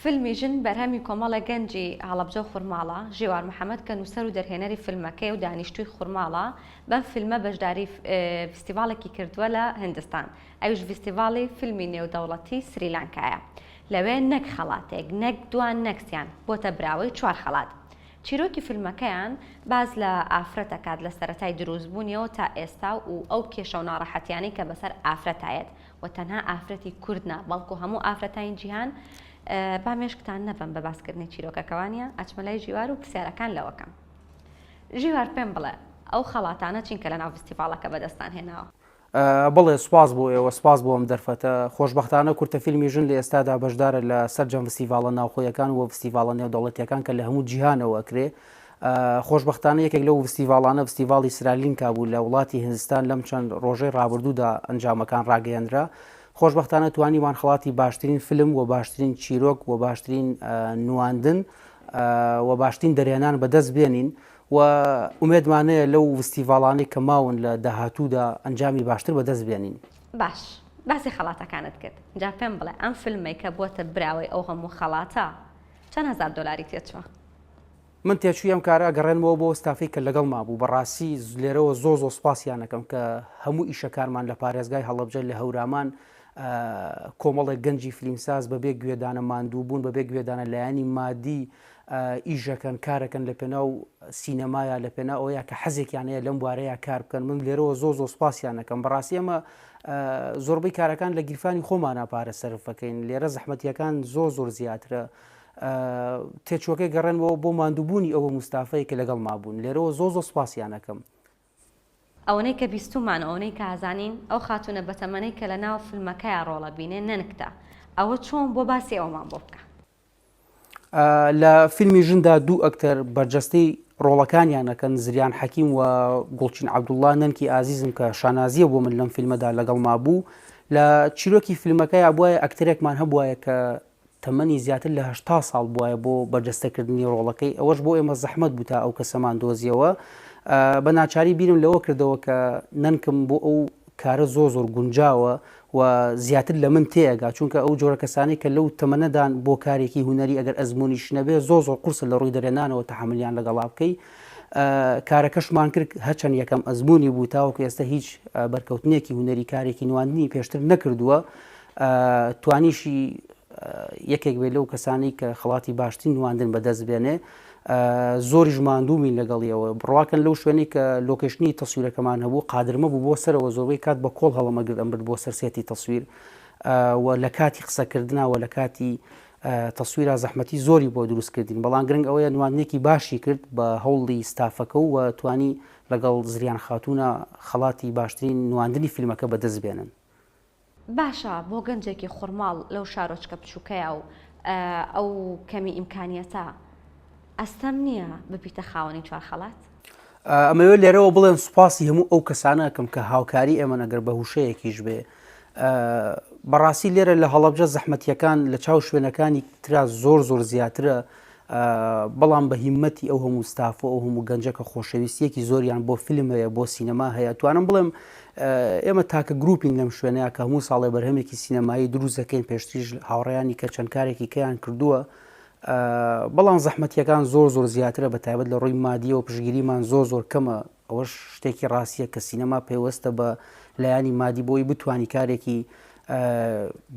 فیلمی ژن بەرهەمی کۆمەڵێک گەنجی هەڵەبجە و خورماڵە، ژیوار محەمەد کە نووسەر و دەرهێنەری فیلمەکەیە و دانیشتووی خورماڵە، بەم فیلمە بەشداری ڤیستیڤاڵێکی کردووە لە هندستان، ئەویش ڤیستیڤاڵی فیلمی نێودەوڵەتی سریلانکایە. لەوێ نەک خەڵاتێک، نەک دوان نەک سیان، بۆتە براوەی چوار خەڵات. چیرۆکی فیلمەکەیان باس لە ئافرەت ئەکات لە سەرەتای دروستبوونیەوە تا ئێستا و ئەو کێشە و ناڕەحەتیانەی کە بەسەر ئافرەتا یەت و تەنها ئافرەتی کورد نا بەڵکو هەموو ئافرەتانی جیهان با مێشکتان نەبەم بە باسکردنی چیرۆکەکە وانیە ئەچمە لای ژیوار و پرسیارەکان لەوەکەم ژیوار پێم بڵێ ئەو خەڵاتانە چین کە لەناو ڤستیڤاڵەکە بەدەستان هێناوە؟ بەڵێ سوپاس بۆ ئێوە، سوپاس بۆ ئەم دەرفەتە. خۆشبەختانە کورتە فیلمی ژن لە ئێستادا بەشدارە لە سەرجەم ڤستیڤاڵە ناوخۆیەکان و ڤستیڤاڵە نێودەوڵەتییەکان کە لە هەموو جیهانەوە ئەکرێ. خۆشبەختانە یەکێک لەو ڤستیڤاڵانە ڤستیڤاڵی سرالینکا بوو لە وڵاتی هندستان لەم چەند ڕۆژەی ڕابردوودا ئەنجامەکان ڕاگەیەنرا. خۆشبەختانە توانیمان خەڵاتی باشترین فیلم و باشترین چیرۆک و باشترین نواندن و باشترین دەرهێنان بەدەست بێنین. و ئومێدمان هەیە لەو ڤستیڤاڵانەی کە ماون لە داهاتوودا ئەنجامی باشتر بەدەست بێنین. باش باسی خەڵاتەکانت کرد جا پێم بڵێ ئەم فیلمەی کە بووەتە براوەی ئەو هەموو خەڵاتە چەند هەزار دۆلاری تێچووە؟ من تێچووی ئەم کارە ئەگەڕێنمەوە بۆ ستافەی کە لەگەڵما بوو بەڕاستی لێرەوە زۆر زۆر سوپاسیان ئەکەم کە هەموو ئیشەکانمان لە پارێزگای هەڵەبجە لە هەورامان کۆمەڵێک گەنجی فلیمساز بەبێ گوێدانە ماندووبوون بەبێ گوێدانە لایەنی مادی ئیشەکەن کارەکەن لە پێناو سینەمایا لە پێناو ئەوەیە کە حەزێکیان هەیە لەم بوارەیە کار بکەن من لێرەوە زۆر زۆر سوپاسیان ئەکەم بەڕاستی ئەمە زۆربەی کارەکان لە گیرفانی خۆمانە پارە سەرفەکەین لێرە زەحمەتیەکان زۆر زۆر زیاترە تێچوەکەی گەڕێنەوە بۆ ماندووبوونی ئەوە مستافەیە کە لەگەڵ مابوون لێرەوە زۆر زۆر سوپاسیان ئەکەم. ئەوەنەی کە بیستوومانە ئەوەنەی کە ئەزانین ئەو خاتوونە بەتەمەنەی کە لەناو فلمەکەیا ڕۆڵە بینێ نەنکتە ئەوە چۆن بۆ باسی ئەوەمان بۆ بکە. لە فیلمی ژندا دوو ئەکتەر بەرجەستەی ڕۆڵەکانیان ئەکەن، زریان حەکیم و گوڵچین عەبدوڵڵا، نەنکی ئازیزم کە شانازییە بۆ من لەم فیلمەدا لەگەڵما بوو. لە چیرۆکی فیلمەکەیا بوایە ئەکتەرێکمان هەبوایە کە تەمەنی زیاتر لە 80 ساڵ بوایە بۆ بەرجەستەکردنی ڕۆڵەکەی، ئەوەش بۆ ئێمە زەحمەت بوو تا ئەو کەسەمان دۆزیەوە. بە ناچاری بیرم لەوە کردەوە کە نەنکم بۆ ئەو کارە زۆر زۆر گونجاوە و زیاتر لە من تێئەگا چونکە ئەو جۆرە کەسانەی کە لەو تەمەنەدان بۆ کارێکی هونەری ئەگەر ئەزموونیش نەبێ زۆر زۆر قورسە لە ڕووی دەرهێنانەوە تەحەمولیان لەگەڵا بکەی کارەکەشمان کرد هەرچەند یەکەم ئەزموونی بوو تاوەکو ئێستا هیچ بەرکەوتنێکی هونەری کارێکی نواندنی پێشتر نەکردووە توانیشی یەکێک بێت لەو کەسانەی کە خەڵاتی باشترین نواندن بەدەست بێنێ زۆریش ماندووبین لەگەڵیەوە بڕواکەن لەو شوێنەی کە لۆکەیشنی تەسویرەکەمان هەبوو قادرمە بوو بۆ سەرەوە زۆربەی کات بە کۆڵ هەڵەمەگرت ئەمبرد بۆ سەر سێتی تەسویر و لە کاتی قسەکردنا و لە کاتی تەسویرا زەحمەتی زۆری بۆ دروست کردین بەڵام گرنگ ئەوەیە نواندنێکی باشی کرد بە هەوڵی ستافەکە و توانی لەگەڵ زریان خاتوونە خەڵاتی باشترین نواندنی فیلمەکە بەدەست بێنن. باشە بۆ گەنجێکی خورماڵ لەو شارۆچکە بچوکەیا و ئەو کەمی ئیمکانیەتە ئەستەم نییە ببیتە خاوەنی چوار خەڵات؟ ئەمەوێت لێرەوە بڵێم سوپاسی هەموو ئەو کەسانە ئەکەم کە هاوکاری ئێمەن ئەگەر بە وشەیەکیش بێ بەڕاستی لێرە لە هەڵەبجە زەحمەتیەکان لە چاو شوێنەکانی ترا زۆر زۆر زیاترە بەڵام بە هیمەتی ئەو هەموو ستاف و ئەو هەموو گەنجە کە خۆشەویستیەکی زۆریان بۆ فیلم هەیە بۆ سینەما هەیە توانم بڵێم ئێمە تاکە گروپین لەم شوێنەیە کە هەموو ساڵێ بەرهەمێکی سینەمایی دروست دەکەین پێشتریش هاوڕێیانی کە چەند کارێکی کەیان کردووە بەڵام زەحمەتیەکان زۆر زۆر زیاترە بە تایبەت لە ڕووی مادیەوە پشگیریمان زۆر زۆر کەمە ئەوەش شتێکی ڕاستیە کە سینەما پەیوەستە بە لایەنی مادی بۆی بتانی کارێکی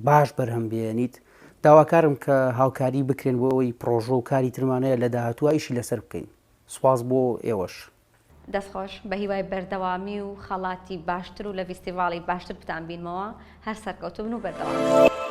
باش بەرهەم بێنیت داواکارم کە هاوکاری بکرێن بۆ ئەوەی پڕۆژە و کاری ترمان هەیە لە داهاتووا ئیشی لەسەر بکەین. سوپاس بۆ ئێوەش. دەست خۆش، بەهیوای بەردەوامی و خەڵاتی باشتر و لە ڤیستیڤاڵی باشتر بتانبینمەوە، هەر سەرکەوتوو بن و بەردەوام بن.